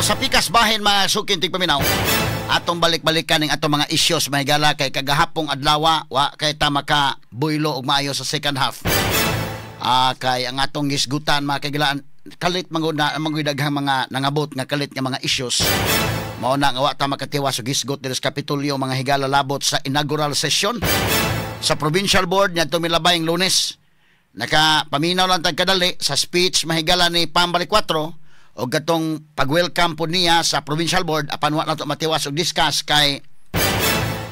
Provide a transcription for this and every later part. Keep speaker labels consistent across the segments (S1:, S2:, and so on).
S1: Now, sa pikas bahin, mga suking tigpaminaw, atong balik-balikan ning atong mga issues, mga higala, kay kagahapong adlaw wa kay ta maka buylo og maayo sa second half. Kay ang atong gisgutan, mga kahigalaan, kalit man na mangoy daghang mga nangabot nga kalit nga mga issues. Mao na nga wa ta makatiwas og hisgot diri sa Kapitolyo, mga higala, labot sa inaugural session sa provincial board niadtong milabayng Lunes. Naka paminaw lang tag kadali sa speech, mahigala, ni Pam Baricuatro o katong pag-welcome po niya sa provincial board, apan wa nato matiwas og discuss kay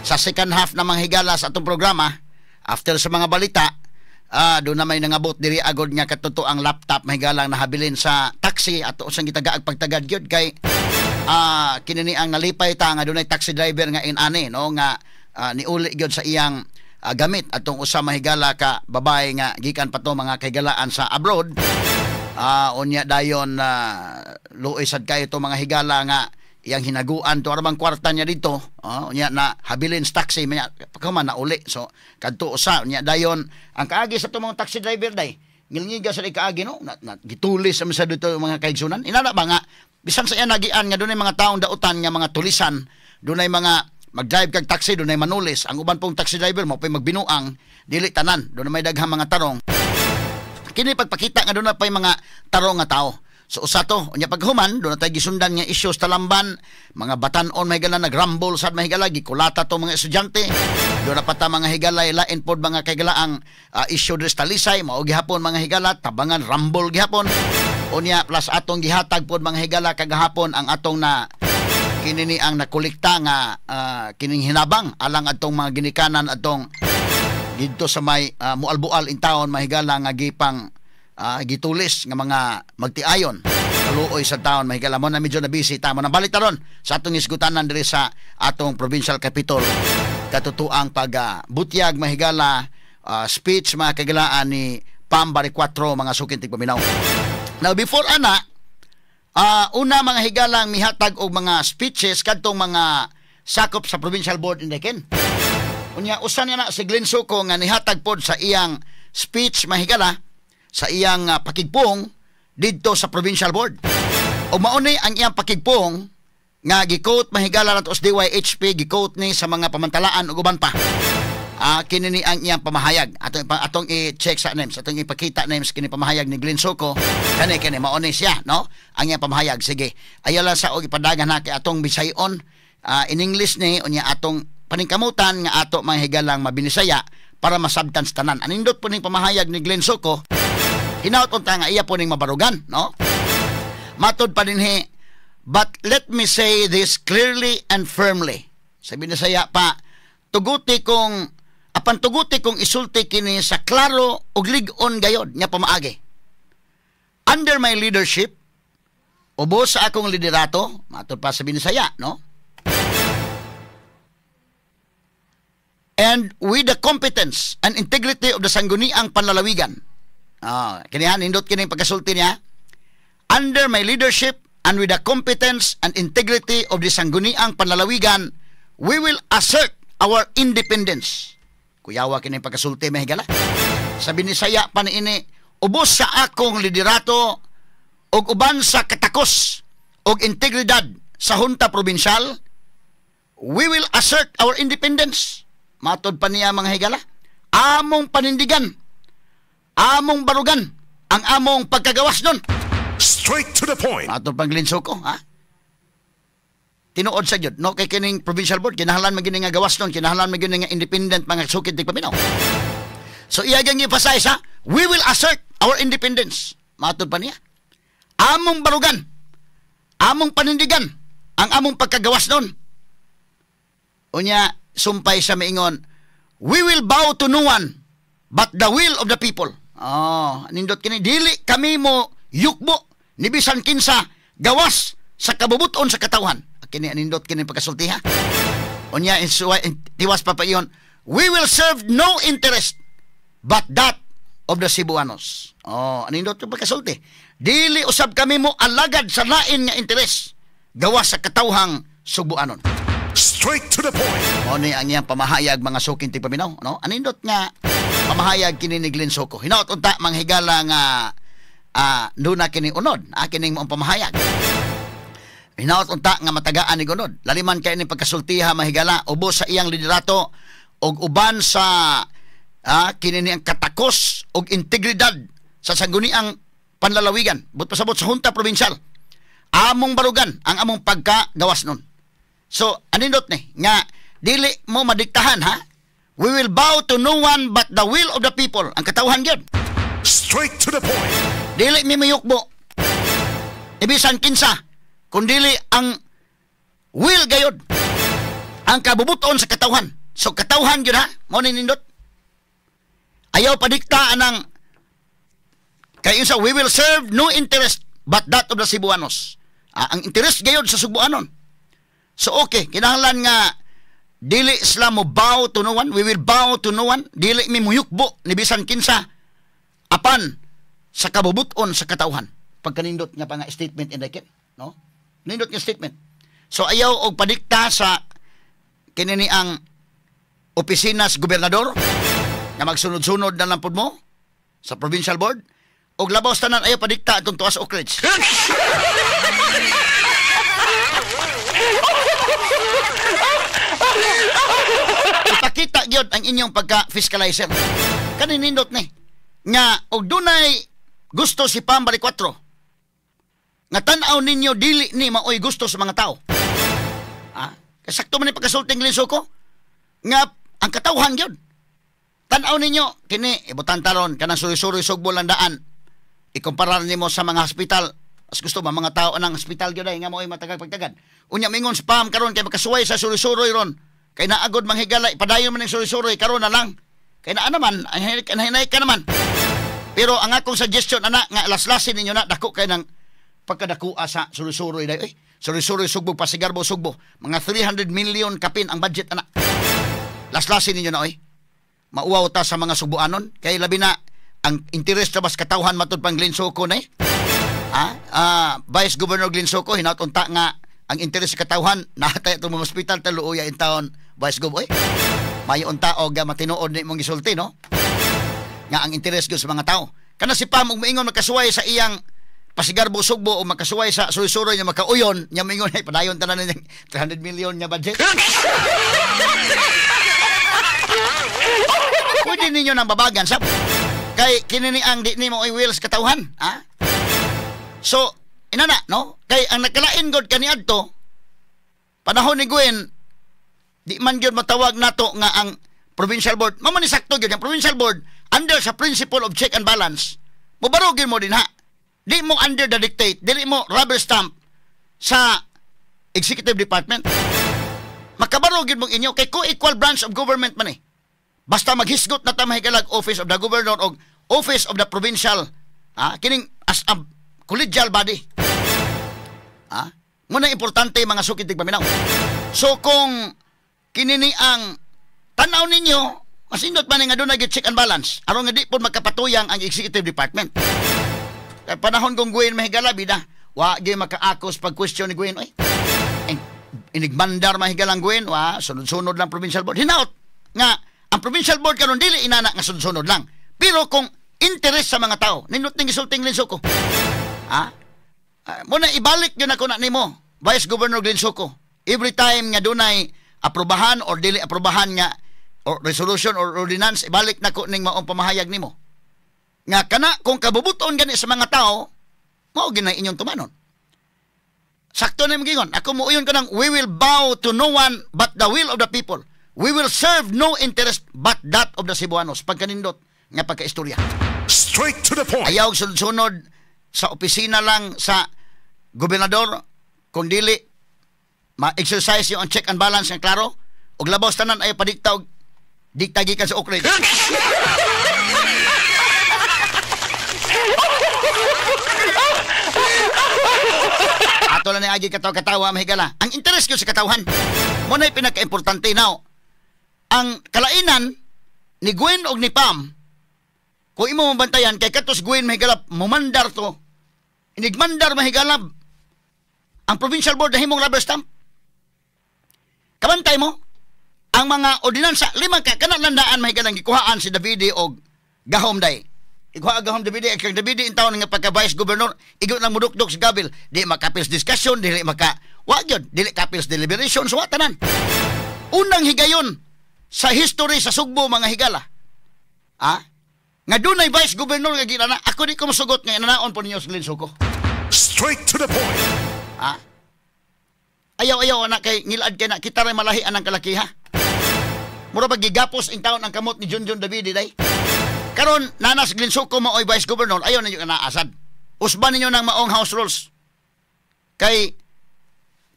S1: sa second half na, mga higala, sa atong programa after sa mga balita, doon na may nangabot diri agod nga katotoang laptop, mahigalang nahabilin sa taxi. Ato usang gitagaag pagtagad gyud kay kini ni ang nalipay ta nga dunay taxi driver nga inani, no, nga niuli gyud sa iyang gamit atong usa, mahigala, ka babae nga gikan pa to, mga kahigalaan, sa abroad. Unya dayon luoy sad kayo to, mga higala, nga iyang hinaguan to aramang kwarta niya dito. Unya na habilin sa taxi manya pagkaman na uli. So kadto usa, unya dayon ang kaagi sa to mga taxi driver day ngilngiga sa kaagi, no, na gitulis sa sa dito, mga kaigsunan. Inana ba nga bisan sa iya nagian nga dunay mga taong dautan nga mga tulisan, dunay mga mag-drive kag taxi, dunay manulis. Ang uban pong taxi driver mo pay magbinuang, dili tanan, dunay may daghang mga tarong. Kini pagpakita nga doon na pa'y mga tarong nga tao. So usa to, unya paghuman, doon na tayo gisundan nga issues Talamban, mga batan-on, mahigala, nagrambol sad, mahigala, gikulata to mga estudyante. Doon na pa ta, mga higala, lain pod, mga kahigala, ang issue diri sa Talisay, mao gihapon, mga higala, tabangan rambol gihapon. Unya plus atong gihatag pod, mga higala, kagahapon ang atong na kini ni ang nakolekta nga kining hinabang alang atong mga ginikanan atong didto sa may Mualbual in town, mahigala, nga gipang gitulis nga mga magtiayon. Kaluoy sa taon, mahigala mo na medyo na busy ta mo. Nang balik taron sa atong isgutanan diri sa atong provincial capitol, katotoang pag butyag, mahigala, speech, mga kagilaan, ni Pam Baricuatro, mga suking tigpaminaw. Now, before ana, una, mga higalang, mihatag og mga speeches kadtong mga sakop sa provincial board in Daken. Unya usa niya na si Glenn Soco nga nihatag pod sa iyang speech, mahigala, sa iyang pakigpong didto sa provincial board. O mauni ang iyang pakigpong nga gi-quote, mahigala, nato sa DYHP, gi-quote ni sa mga pamantalaan ug uban pa. Kini ni ang iyang pamahayag. Atong i-check sa names, atong ipakita names kini pamahayag ni Glenn Soco. Kani kini mauni siya, no? Ang iyang pamahayag, sige. Ayaw lang sa og ipadagan na kay atong bisayon in English ni, unya atong paningkamutan nga ato, mga higalang, mabinisaya para masabtan sa tanan. Anindot po ning pamahayag ni Glenn Soco. Hinaot unta nga iya po ning mabarugan, no? Matod pa dinhi, "But let me say this clearly and firmly." Sa binisaya pa, tuguti kong apan tuguti kong isulti kini sa klaro ug lig-on gayod nga pamaagi. "Under my leadership," ubos sa akong liderato, matod pa sa binisaya, no? "And with the competence and integrity of the Sangguniang Panlalawigan." Kinihan, nindot kini pagkasulti niya. "Under my leadership and with the competence and integrity of the Sangguniang Panlalawigan, we will assert our independence." Kuyawa kini pagkasulti, mahigala. Sa binisaya pa ni ini, ubos sa akong liderato ug uban sa katakos ug integridad sa junta probinsyal, we will assert our independence. Matod pa niya, mga higala, among panindigan, among barugan, ang among pagkagawas nun.
S2: Straight to the point.
S1: Matod pang Glenn Soco, ha? Tinuod sa gyud, no, kay kining provincial board kinahanglan man gyud nga gawas nun, kinahanglan man gyud nga independent, mga sukid tigpaminaw. So iya gyud emphasize, ha, "We will assert our independence." Matod pa niya, among barugan, among panindigan, ang among pagkagawas nun. Unya, sumpay sa miingon, "We will bow to no one but the will of the people." Oh, nindot kini, dili kami mo yukbo ni bisan kinsa gawas sa kabubuton sa katawhan. Kini nindot kini pagkasulti, ha. Unya tiwas pa iyon, "We will serve no interest but that of the Cebuanos." Oh, nindot yung pagkasulti. Dili usab kami mo alagad sa lain nga interes gawas sa katawhang Sugbuanon.
S2: Straight to the point.
S1: Mao ni ang iyang pamahayag, mga suking tigpaminaw, no? Anindot nga pamahayag kini ni Glenn Soco. Hinaot unta, manghigala, nga duna kini unod, kining maong pamahayag. Hinaot unta nga matagaan ni gunod. Laliman kay ni pagkasultiha, mahigala, ubos sa iyang liderato og uban sa kini ni ang katakos og integridad sa sangguniang panlalawigan. But pasabot sa Junta Provincial. Among barugan ang among pagkagawas nun. So, anindot ni nga dili mo madiktahan, ha? We will bow to no one but the will of the people. Ang katawhan gyud.
S2: Straight to the point.
S1: Dili mi mayukbo. Ibisan kinsa kundili ang will gayod, ang kabubuton sa katawhan. So katawhan gyud, ha, mao ni nindot. Ayaw padikta anang kay sa we will serve no interest but that of the Cebuanos. Ang interest gayod sa Sugbuanon. So okay, kinahanglan nga dili sila mo bow to no one, we will bow to no one, dili mi muyukbo ni bisan kinsa apan sa kabubuton sa katawhan. Pagkanindot nga pa nga statement in the, no? Nindot nga statement. So ayaw og padikta sa kini ni ang opisina sa gobernador nga magsunod-sunod na lang pud mo sa provincial board, og labaw tanan ayaw padikta atong tuas Oak Ridge. Ipakita gyud ang inyong pagka-fiscalizer. Kaninindot ni nga og dunay gusto si Pam Baricuatro nga tan-aw ninyo dili ni maoy gusto sa mga tao. Ah, kasakto man ni pagkasulting Glenn Soco nga ang katawhan gyud. Tan-aw ninyo kini ibutan taron kanang suroy-suroy Sugbo landaan. Ikumpara nimo sa mga hospital. Mas gusto ba mga tao anang hospital gyud ay nga maoy matagag pagtagad. Unya mingon sa Pam karon kay makasuway sa suroy-suroy ron. Kay naagod manghigala ipadayon man ning suroy-suroy karon na lang. Kay naa naman hinay ka naman. Pero ang akong suggestion ana nga laslasin ninyo na dako kay nang pagkadakua sa suroy-suroy day. Ay, suroy-suroy Sugbo, Pasigarbo Sugbo, mga 300 million kapin ang budget ana. Laslasin ninyo na oy. Mauwaw ta sa mga Subuanon kay labi na ang interes sa mas katawhan matud pang Glenn Soco na eh. Vice Governor Glenn Soco hinaut unta nga ang interes sa katawhan nahatay atong mga ospital taluoya in town Vice Gov oy. Mayo unta og matinuod ni imong gisulti, no? Nga ang interes gyud sa mga tao. Kana si Pam og moingon makasuway sa iyang Pasigarbo Sugbo o makasuway sa suroy-suroy niya makauyon niya moingon ay padayon tanan niyang 300 million niya budget. Pwede ninyo nang babagan sa kay kini ni ang di nimo ay will sa katawhan, ha? So inana, no? Kay ang nakalain god kaniadto panahon ni Gwen, di man gyud matawag nato nga ang provincial board. Mao man ni sakto gyud ang provincial board under sa principle of check and balance. Mobarogin mo din, ha. Di mo under the dictate, dili mo rubber stamp sa executive department. Makabarogin mong inyo kay co-equal branch of government man eh. Basta maghisgot na ta mahigalag office of the governor og office of the provincial, kining as a collegial body. Muna importante mga sukid tigpaminaw. So kung kinini ang tan-aw ninyo, masindot man nga doon nag check and balance aron nga di po magkapatuyang ang executive department. Kaya panahon kong Gwen mahigala bida, wa gyud makaakos pag question ni Gwen oy. Inigmandar mahigalang Gwen, wa sunod-sunod lang provincial board. Hinaot nga ang provincial board karon dili inana nga sunod-sunod lang. Pero kung interest sa mga tao, nindot ning gisulting Glenn Soco. Muna ibalik gyud ako na nimo, Vice Governor Glenn Soco. Every time nga dunay aprobahan or dili aprobahan nga or resolution or ordinance, ibalik nako ning maong pamahayag nimo. Nga kana kung kabubuton gani sa mga tao, mao ginay inyong tumanon. Sakto na imong gingon. Ako muuyon ko nang we will bow to no one but the will of the people. We will serve no interest but that of the Cebuanos. Pagkanindot nga pagkaistorya.
S2: Straight to the point.
S1: Ayaw sunod-sunod sa opisina lang sa gobernador kung dili ma-exercise yung check and balance nga klaro og labaw tanan ay padikta og dikta gikan sa Oak Ridge. Ato lang ni agi katawa-katawa mahigala. Ang interes gyud sa katawhan. Mo na'y pinaka-importante now. Ang kalainan ni Gwen og ni Pam, kung imo mabantayan kay katos Gwen mahigala mumandar to. Inigmandar mahigala ang provincial board na himong rubber stamp. Kabantay mo ang mga ordinansa lima ka kana landaan mahigalang gikuhaan si Davide og Gahom day. Ikuha agahom Davide, kang Davide in taon nga pagka vice governor, igo lang mudukdok sa gabil, di maka-appeals discussion, dili maka wa gyud, dili ka-appeals deliberation, so wa tanan. Unang higayon sa history sa Sugbo, mga higala. Ah? Nga dunay vice governor nga ginana, ako di ko mosugot nga inanaon po ninyo sa Glenn Soco.
S2: Straight to the point.
S1: Ah? Ayaw, ayaw na kay ngilad kay na kita ray malahi anang kalakiha. Mura ba gigapos in taon ang kamot ni Junjun Davide day? Karon nanas Glenn Soco maoy vice governor, ayaw ninyo naasad. Usban ninyo ng maong house rules. Kay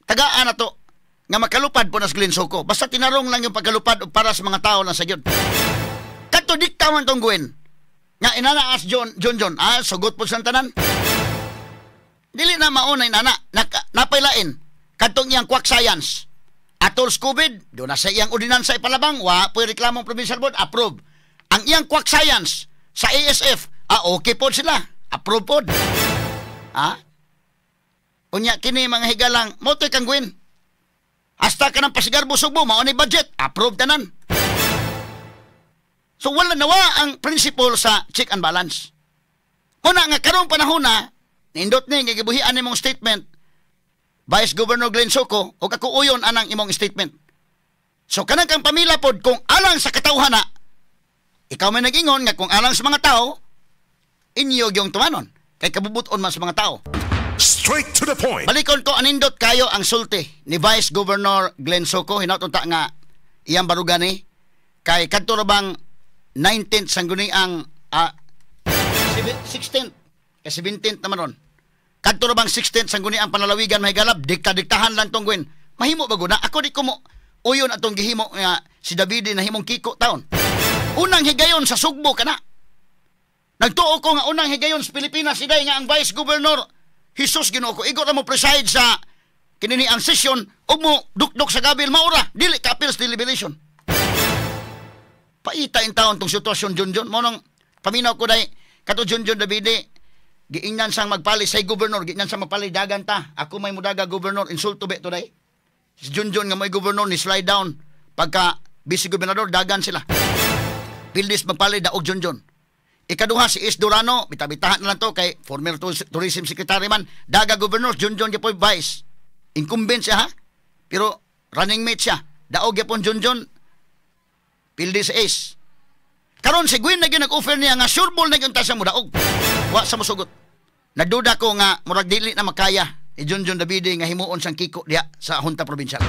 S1: tagaan na to nga makalupad po nas Glenn Soco. Basta tinarong lang yung pagkalupad og para sa mga tao lang sa gyud. Kadto dikta man tong Gwen. Nga inanaas John John John, sugot po sa tanan. Dili na mauna inana, napailain kadtong iyang quack science. Atol COVID, do na sa iyang ordinansa ipalabang, wa po'y reklamong provincial board, approve. Ang iyang quack science sa ASF, okay po sila, approve po. Ah? Unya kini mga higalang, mo to'y kang Gwen. Hasta ka ng pasigarbo Sugbo, mao ni budget, approve tanan. So wala nawa ang principle sa check and balance. Una nga karong panahon na, nindot ni nga gibuhian nimong statement, Vice Governor Glenn Soco, o kakuuyon anang imong statement. So kanang kang pamilya pod kung alang sa katawhan na, ikaw may nag-ingon nga kung alang sa mga tao, inyo yung tumanon. Kay kabubuton man sa mga tao.
S2: Straight to the point.
S1: Balikon ko, anindot kayo ang sulti ni Vice Governor Glenn Soco. Hinaut unta nga iyang barugani. Kay kadto ra bang 19th sangguniang 16th kay 17th naman ron. Kadto ra bang 16th sangguniang panlalawigan, mahigalab, dikta-diktahan lang tong Gwen. Mahimo ba guna? Ako di ko mo uyon atong gihimo nga si Davide na himong kiko taon. Unang higayon sa Sugbo kana. Nagtuo ko nga unang higayon sa Pilipinas iday nga ang Vice Governor, Jesus Ginoo ko, igo ra mo preside sa kinini ang session ug mo dukdok sa gabil maura dili ka appeals deliberation. Paita in taon tong sitwasyon, Junjun. Mo nang paminaw ko day kato Junjun Davide giingnan sang magpali say governor, giingnan sang magpali, dagan ta. Ako may mudaga governor, insulto be to day. Si Junjun nga may governor ni slide down pagka vice gobernador, dagan sila. Pildis magpali daog Junjun. Ikaduha si Is Durano, bitabitahan na lang to kay former tourism secretary man, daga governor, Junjun gyapon vice. Incumbent siya ha, pero running mate siya. Daog gyapon Junjun, pildi sa Ace. Karon si Gwen na gyud nag-offer niya nga sure ball na gyud ta siya mudaog. Wa sa mosugot. Nagduda ko nga murag dili na makaya ni Junjun Davide nga himuon sang kiko diha sa Junta Provincial.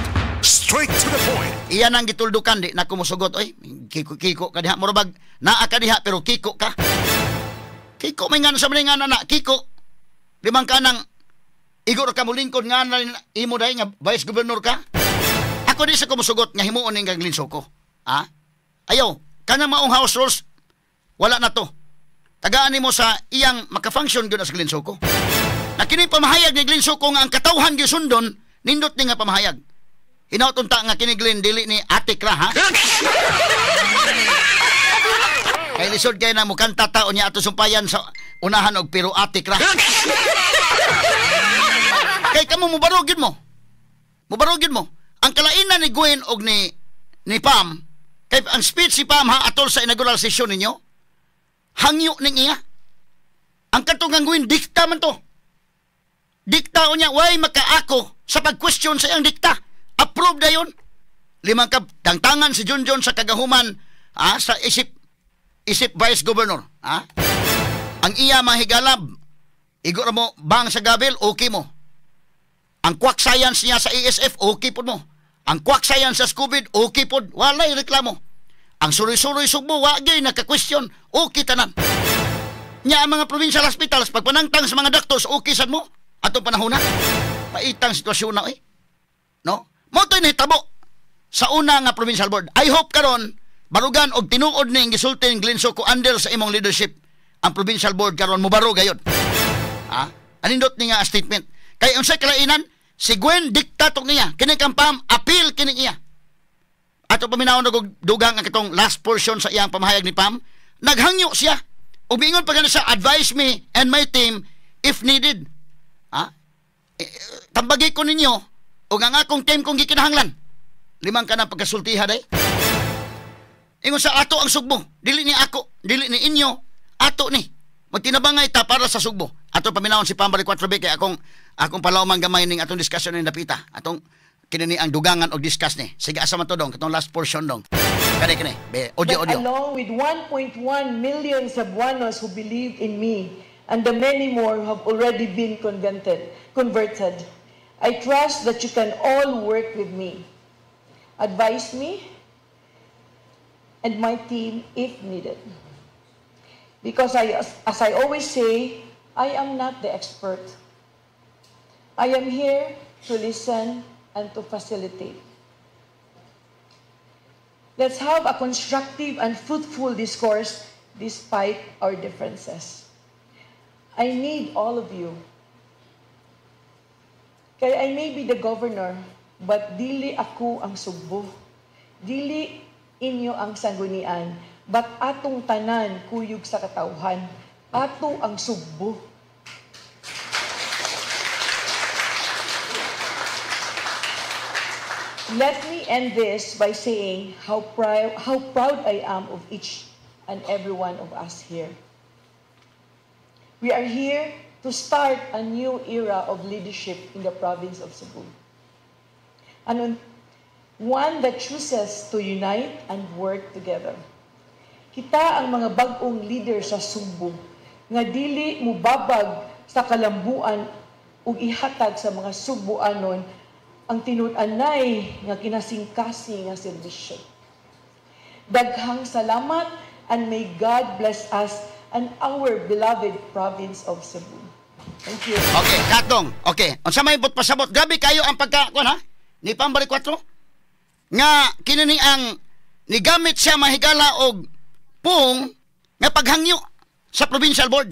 S2: Straight to the point.
S1: Iyan ang gituldukan, di na ko mosugot oy. Kiko kiko ka diha, murag naa ka diha pero kiko ka. Kiko may nga sa mga nga na kiko. Limang ka nang igor ka molingkod nga na imo dai nga vice governor ka. Ako di sa ko mosugot nga himuon ning Glenn Soco. Ha? Ayaw, kanang maong house rules wala na to. Tagaan nimo sa iyang maka-function gyud sa Glenn Soco. Na kini pamahayag ni Glenn Soco nga ang katawhan gyud sundon, nindot ni nga pamahayag. Hinaut unta nga kini Glenn dili ni atik ra ha. Kay lisod kay na mukanta ta unya ato sumpayan sa unahan og pero atik ra. Kay kamo mubarog gyud mo. Mubarog gyud mo. Ang kalainan ni Gwen og ni Pam, kay ang speech si Pam ha atol sa inaugural session ninyo, hangyo ning iya. Ang katong ang Gwen dikta man to. Dikta unya way makaako sa pag-question sa iyang dikta. Approve dayon. Limang ka tangtangan si Junjun sa kagahuman sa isip isip vice governor. Ha? Ang iya mahigalab, igo ra mo bang sa gabil, okay mo. Ang quack science niya sa ASF, okay po mo. Ang quack science sa COVID, okay po. Walay reklamo. Ang suroy-suroy Sugbo, wa gyud naka-question, okay tanan. Nya ang mga provincial hospitals, pagpanangtang sa mga doctors, okay sad mo. Atong panahon na, paitang sitwasyon na eh. No? Mo to'y nahitabo sa una nga provincial board. I hope karon barugan og tinuod ning gisulti ni Glenn Soco under sa imong leadership ang provincial board karon mobaro gayod. Ha? Anindot ni nga statement. Kay unsay kalainan si Gwen dikta to niya kini kang Pam appeal kini iya. Ato paminawon og dugang ang katong last portion sa iyang pamahayag ni Pam, naghangyo siya. Ug miingon pa gani siya, advise me and my team if needed. Ha? Eh, tambagi ko ninyo ug ang akong team kung gikinahanglan. Limang ka na pagkasultiha day. Ingon sa ato ang Sugbo, dili ni ako, dili ni inyo, Ato ni. Magtinabangay ta para sa Sugbo. Ato paminawon si Pam Baricuatro kay akong palawman gamay ning atong discussion ning dapita. Atong kini ni ang dugangan og discuss ni. Sige, asa man to, dong? Katong last portion, dong. Kani kani. Be, audio.
S3: But
S1: Audio.
S3: along with 1.1 million Cebuanos who believed in me and the many more who have already been converted, I trust that you can all work with me. Advise me and my team if needed. Because as I always say, I am not the expert. I am here to listen and to facilitate. Let's have a constructive and fruitful discourse despite our differences. I need all of you. Kaya I may be the governor, but dili ako ang Sugbo. Dili inyo ang sanggunian, but atong tanan kuyog sa katawhan. Ato ang Sugbo. Let me end this by saying how proud I am of each and every one of us here. We are here to start a new era of leadership in the province of Cebu. And one that chooses to unite and work together. Kita ang mga bag-ong leader sa Sugbo nga dili mubabag sa kalambuan ug ihatag sa mga Sugboanon ang tinud-anay nga kinasingkasing nga serbisyo. Daghang salamat and may God bless us and our beloved province of Cebu. Thank you.
S1: Okay, katong. Okay. Unsa may but pasabot? Grabe kayo ang pagka kuan ha? Ni Pam Baricuatro nga kini ni ang nigamit siya, mahigala, og pung nga paghangyo sa provincial board.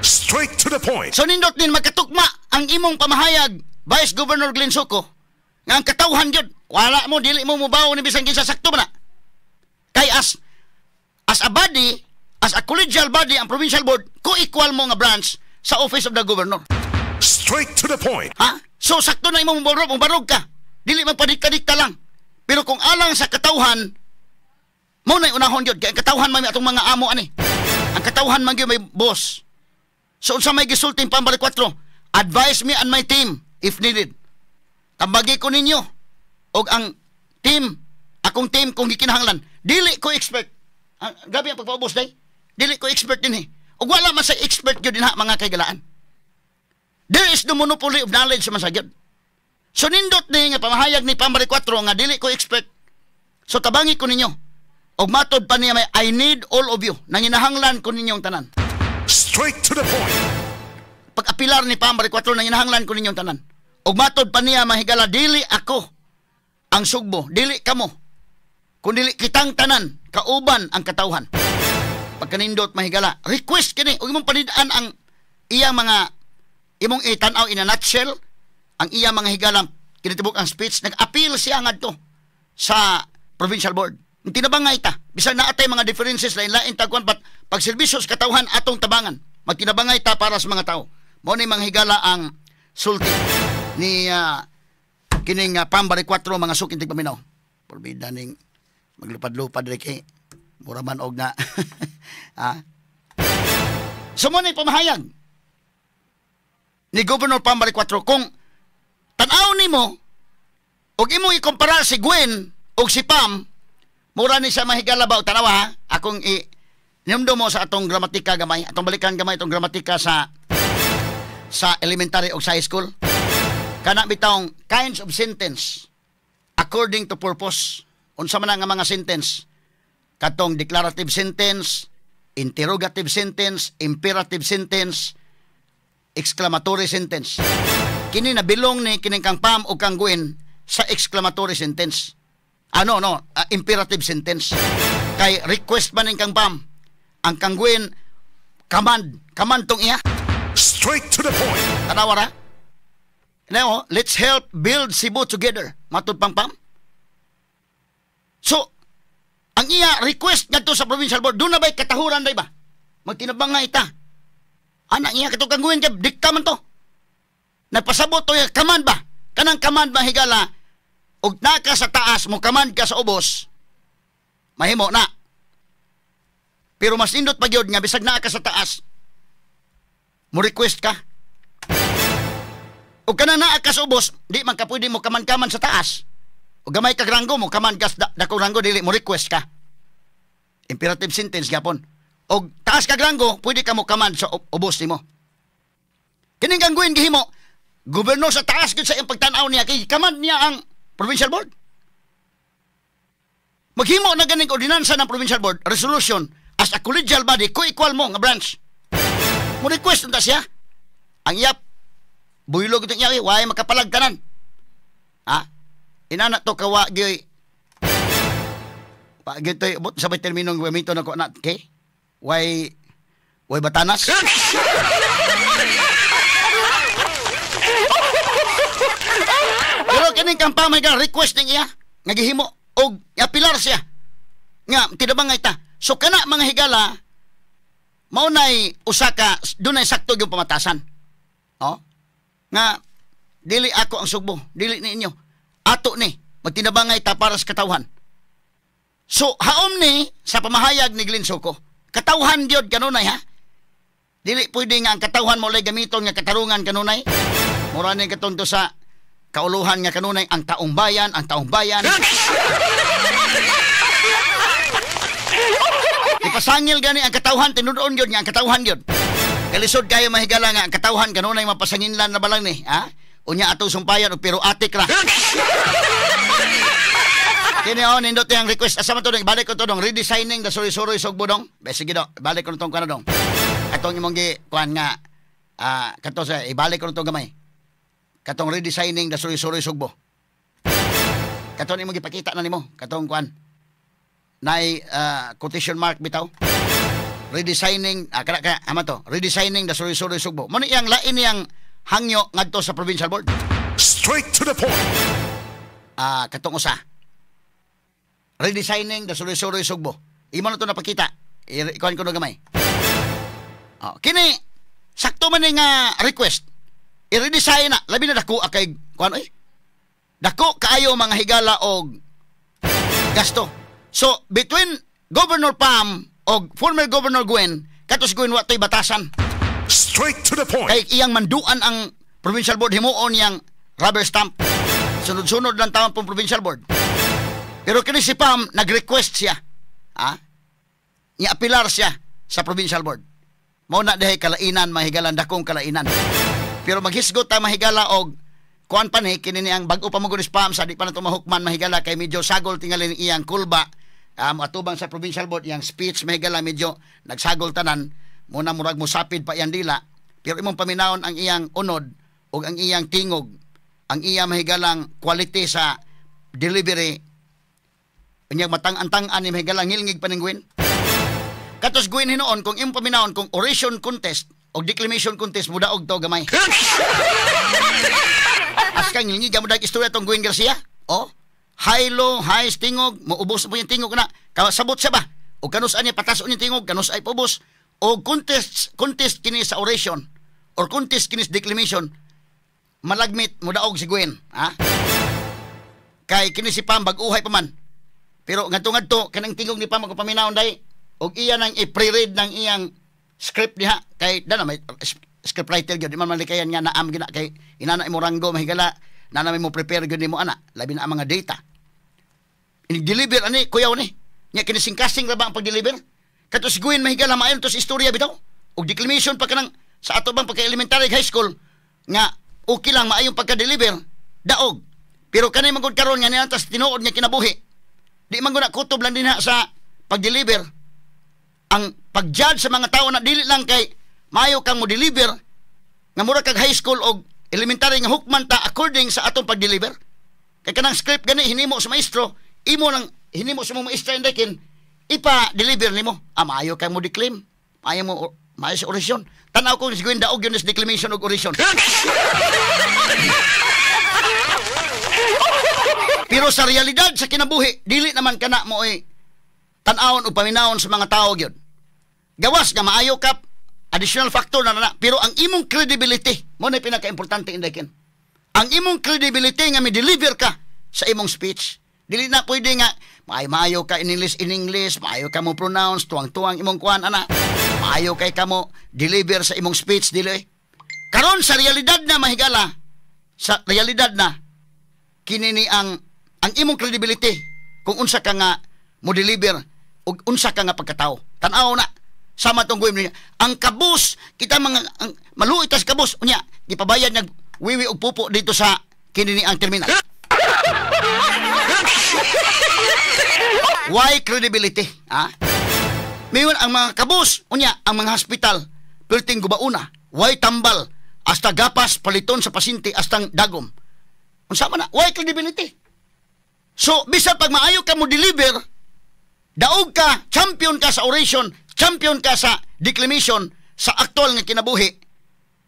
S2: Straight to the point.
S1: So nindot din magkatukma ang imong pamahayag, Vice Governor Glenn Soco, nga ang katawhan gyud wala mo, dili mo mubawo ni bisan kinsa, sakto ba na? Kay as a body, as a collegial body ang provincial board, co-equal mo nga branch sa office of the governor.
S2: Straight to the point.
S1: Ha? So sakto na imong mubarog, mubarog ka. Dili magpadikta-dikta lang. Pero kung alang sa katawhan, mo na unahon gyud kay ang katawhan man may atong mga amo ani. Ang katawhan man gyud may boss. So unsa may gisulti Pam Baricuatro? "Advise me and my team if needed." Tambagi ko ninyo og ang team, akong team kung gikinahanglan. Dili ko expert. Ah, grabe ang pagpaubos day. Dili ko expert din eh. Ug wala man sa expert gyud dinha, mga kaigalaan. There is no monopoly of knowledge man sa gyud. So nindot ni nga pamahayag ni Pam Baricuatro nga dili ko expert. So tabangi ko ninyo. Og matod pa niya may "I need all of you." Nanginahanglan ko ninyong tanan.
S2: Straight to the point.
S1: Pag-apilar ni Pam Baricuatro, nanginahanglan ko ninyong tanan. Og matod pa niya, mahigala, dili ako ang Sugbo, dili kamo. Kun dili kitang tanan, kauban ang katawhan. Pagkanindot, mahigala, request kini ug imong panidaan ang iyang mga imong itan-aw in a nutshell ang iyang mga higala kinitibok ang speech, nag-appeal siya ngadto sa provincial board. Tinabangay ta bisan naa tay mga differences, lain-lain tagwan, but pag serbisyo sa katawhan atong tabangan, magtinabangay ta para sa mga tao. Mao ni, mga higala, ang sulti ni kining Pam Baricuatro, mga suking tigpaminaw. Porbida ning maglupad-lupad rin kay mura man og na ah. So mo ni pamahayag ni Governor Pam Baricuatro. Kung tan-aw nimo og imong ikumpara si Gwen og si Pam, mura ni siya, mahigala ba, tanawa ha, akong i nimdo mo sa atong gramatika gamay, atong balikan gamay atong gramatika sa elementary o sa high school, kana bitawng kinds of sentence according to purpose. Unsa man ang mga sentence? Katong declarative sentence, interrogative sentence, imperative sentence, exclamatory sentence. Kini nabilong ni kining kang Pam o kang Gwen sa exclamatory sentence. Ano no, imperative sentence. Kay request man ning kang Pam. Ang kang Gwen command, command tong iya.
S2: Straight to the point.
S1: Tanawa ra. Now, "Let's help build Cebu together." Matud pang Pam. So, ang iya request ngadto sa provincial board, doon na ba'y katahuran day ba? Magtinabangay ta. Anak iya katong kang Gwen kay dikta man to. Nagpasabot to iya command ba? Kanang command, mahigala, og naka sa taas mo command ka sa ubos, mahimo na. Pero mas nindot pa gyud nga bisag naa ka sa taas, mo request ka. O kanang naa ka sa ubos, di man ka pwede mo command-command sa taas. O gamay kag ranggo mo command ka sa dakong ranggo, dili, mo request ka. Imperative sentence gapon. Og taas kag ranggo, pwede ka mo command sa ubos nimo. Kining kang Gwen gihimo, gobernador sa taas gyud sa iyang pagtan-aw niya kay command niya ang provincial board. Maghimo na ganing ordinansa ng provincial board, resolution, as a collegial body, co-equal mo nga branch. Mo request unta siya. Ang iyap, buylog ito niya, way makapalag tanan. Ha? Inana to kawa gyoy. Pa gyud to'y ubot sa may terminong gamiton nako na, okay? Way batanas. Pero kining kampamay ka request ning iya nga gihimo og apilar siya. Nga tinabangay ta. So kana mga higala mao nay usa ka dunay sakto gyud pamatasan. Oh? Nga dili ako ang sugbo, dili ninyo. Ato ni magtinabangay ta para sa katawhan. So haom ni sa pamahayag ni Glenn Soco. Katawhan gyud kanunay ha. Dili pwede nga ang katawhan mo lay gamiton nga katarungan kanunay. Mura ni katunto sa kauluhan nga kanunay ang taong bayan, ang taong bayan. Ipasangil gani ang katawhan, tinuod gyud nga ang katawhan gyud. Kalisod kayo mahigala nga ang katawhan kanunay mapasanginlan na balang ni, ha? Unya atong sumpayan og pero atik ra. Kini oh, nindot yang request. Asa man to dong? Balik ko to dong. Redesigning the Suroy-Suroy Sugbo dong. Be, sige do. Balik ko tong kuan dong. Atong imong gi kuan nga kato sa ibalik ko tong gamay. Katong redesigning the Suroy-Suroy Sugbo. Katong imong gipakita na nimo katong kuan. Nay quotation mark bitaw. Redesigning kana kana ama to. Redesigning the Suroy-Suroy Sugbo. Mo ni iyang lain niyang hangyo ngadto sa provincial board.
S2: Straight to the point.
S1: Katong usa. Redesigning the Suroy-Suroy Sugbo. Imo na to napakita. Ikuan ko na gamay. Oh, kini sakto man ni nga request. I-redesign na labi na dako kay kuan oy. Dako kaayo mga higala og gasto. So between Governor Pam og former Governor Gwen, katos Gwen wa toy batasan.
S2: Straight to the point.
S1: Kay iyang manduan ang provincial board himuon yang rubber stamp. Sunod-sunod lang tawon pong provincial board. Pero kini si Pam nag-request siya. Ha? Niapilar siya sa provincial board. Mao na dihay kalainan, mahigalan dakong kalainan. Pero maghisgot ta mahigala og kuan pa ni kini ni ang bag-o pa mo gud Pam sa di pa na mahukman mahigala kay medyo sagol tingali iyang kulba. Atubang sa provincial board iyang speech mahigala medyo nagsagol tanan muna murag mosapid pa iyang dila. Pero imong paminawon ang iyang unod og ang iyang tingog, ang iyang mahigalang quality sa delivery. Unya matang-antang ani mahigala ngilngig pa ning Gwen. Katos Gwen hinuon kung imong paminawon kung oration contest o declamation contest mudaog to gamay. Aska ngilngig mo dag istorya tong Gwen Garcia. Oh, high low, high tingog, moubos po yung tingog na. Kasabot siya ba? O kanus ani patas unyang tingog, kanus ay paubos. O contest contest kini sa oration or contest kini sa declamation, malagmit mudaog si Gwen, ha? Kay kini si Pam bag-uhay pa man. Pero ngadto-ngadto kanang tingog ni Pam paminawon day og iya nang i-pre-read ng iyang script diha kay dana may script writer gyud di man malikayan nga naam gina kay inana imo ranggo mahigala nana may mo prepare gyud nimo ana labi na ang mga data. I-deliver ani kuyaw ni nya kini singkasing ra ba ang pag-deliver? Kato si Gwen mahigala maayon to sa istorya bitaw og declamation pa kanang sa ato bang pagka-elementary high school nga okay lang maayong pagka-deliver daog. Pero kanay man gud karon nga niantas tinuod nga kinabuhi. Di man gud na kutob lang dinha sa pag-deliver. Ang pag-judge sa mga tao na dili lang kay maayo kang mo-deliver nga mura kag high school og elementary nga hukman ta according sa atong pag-deliver. Kay kanang script gani hinimo sa maestro, imo nang hinimo sa mong maestra indekin ipa-deliver nimo. Ah, maayo kang mo declaim. Maayo mo maayo sa oration. Tan-aw ko si Gwen daog yun sa declamation og oration. Pero sa realidad sa kinabuhi, dili naman kana mo ay tan-awon o paminawon sa mga tao gyud. Gawas nga maayo ka, additional factor na na, pero ang imong credibility mo na pinaka-importante indekin. Ang imong credibility nga mi-deliver ka sa imong speech, Dili na pwede nga maayo ka in English, maayo ka mo pronounce, tuwang-tuwang imong kuan ana. Maayo kay kamo deliver sa imong speech dili. Karon sa realidad na mahigala, sa realidad na kini ni ang imong credibility kung unsa ka nga mo deliver ug unsa ka nga pagkatao. Tan-aw na sama tong guim niya. Ang kabus kita mga ang, maluoy tas kabus unya gipabayad nag wiwi og pupo dito sa kini ni ang terminal. Why credibility? Ha? Mayon ang mga kabus, unya ang mga hospital, perting gubauna, why tambal, hasta gapas paliton sa pasyente hastang dagom. Unsa man na? Why credibility? So bisan pag maayo ka mo deliver, daog ka, champion ka sa oration, champion ka sa declamation, sa aktual nga kinabuhi,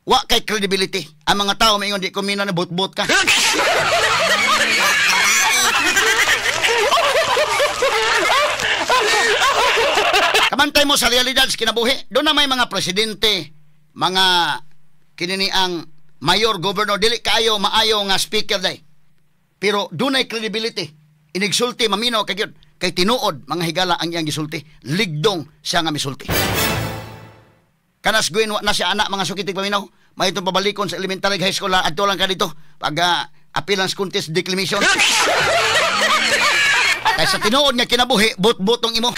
S1: wa kay credibility. Ang mga tao maingon di ko mina na bot-bot ka. Kamantay mo sa realidad sa kinabuhi. Doon na may mga presidente, mga kinini ang mayor, governor, dili kaayo maayo nga speaker day. Pero doon ay credibility. Inigsulti, mamino kay gyud. Kay tinuod, mga higala ang iyang gisulti. Ligdong siya nga misulti. Kanas Gwen, wa na siya anak mga sukitig paminaw. May itong pabalikon sa elementary high school. Adto lang ka dito. Pag appearance contest declamation. Kay sa tinuod nga kinabuhi, but-butong imo.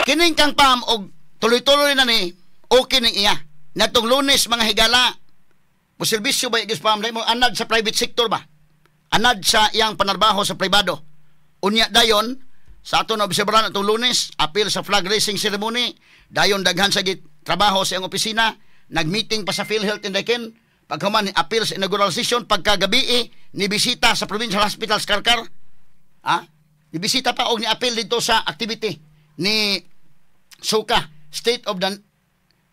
S1: Kining kang Pam og tuloy-tuloy na ni okay ning iya. Natong Lunes mga higala, mo serbisyo ba igis Pam mo anad sa private sector ba? Anad sa iyang panarbaho sa pribado. Unya dayon sa ato na obserbahan atong Lunes, apil sa flag raising ceremony, dayon daghan sa git trabaho sa iyang opisina, nagmeeting pa sa PhilHealth in Daken, paghuman apil sa inaugural session, pagkagabi ni bisita sa Provincial Hospital sa Karkar. Ha? Ni bisita pa og ni apil dito sa activity ni Suka, State of the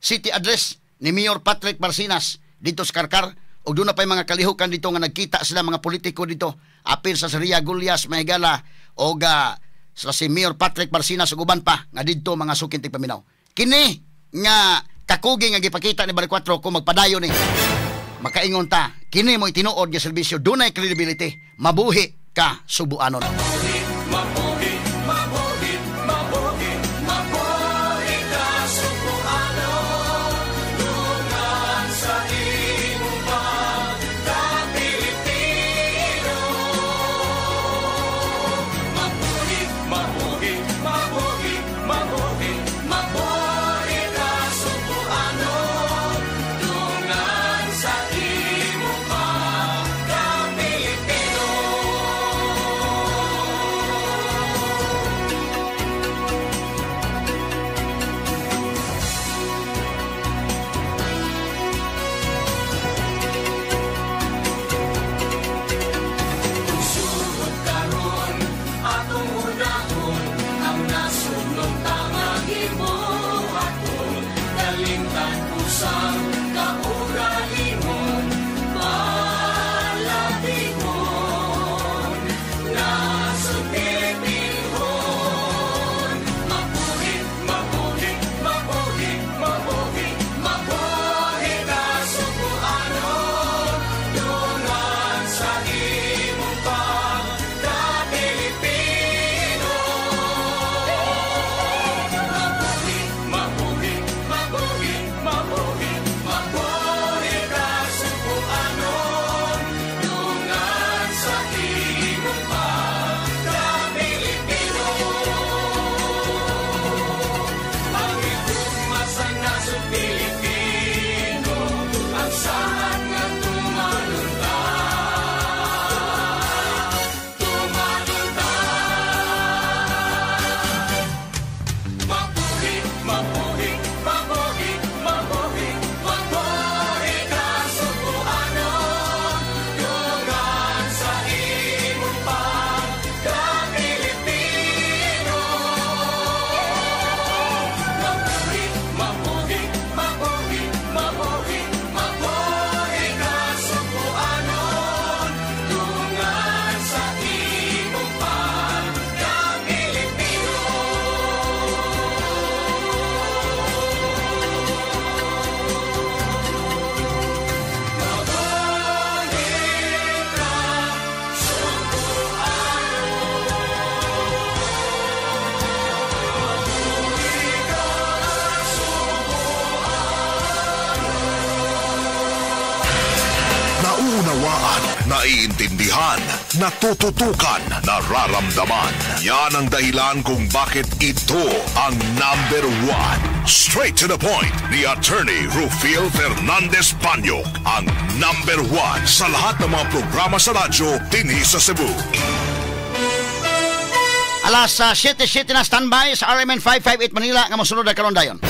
S1: City Address ni Mayor Patrick Barcinas dito sa Karkar. Og doon na pa yung mga kalihukan dito nga nagkita sila mga politiko dito. Apil sa Saria Gulyas, Mahigala, og sa si Mayor Patrick Barcinas ug uban pa nga didto mga sukin tigpaminaw. Kini nga kakugi nga gipakita ni Baricuatro kung magpadayon ni makaingon ta, kini mo tinuod nga serbisyo, dunay credibility, mabuhi ka subuanon.
S4: Mabuhi, mabuhi, mabuhi, mabuhi ka subuanon, dungan sa imong pagka-Pilipino. Mabuhi, mabuhi, mabuhi, mabuhi, mabuhi ka subuanon, dungan sa imong pagka-Pilipino. Sugod karon atong unahon ang nasunod tama gibuhaton, kalimtan usang kaugalingon, palabingon nasod Pilipinhon. Mabuhi, mabuhi, mabuhi, mabuhi, mabuhi ka subuanon, dungan sa imong pagka-Pilipino. Mabuhi, mabuhi, mabuhi, mabuhi, mabuhi.
S2: Nauunawaan, naiintindihan, natututukan, nararamdaman. Yan ang dahilan kung bakit ito ang number one. Straight to the point ni Attorney Rufil Fernandez Banyok, ang number one sa lahat ng mga programa sa radyo dinhi sa Cebu.
S1: Alas 7:07 na, standby sa RMN 558 Manila nga mosunod na karon dayon.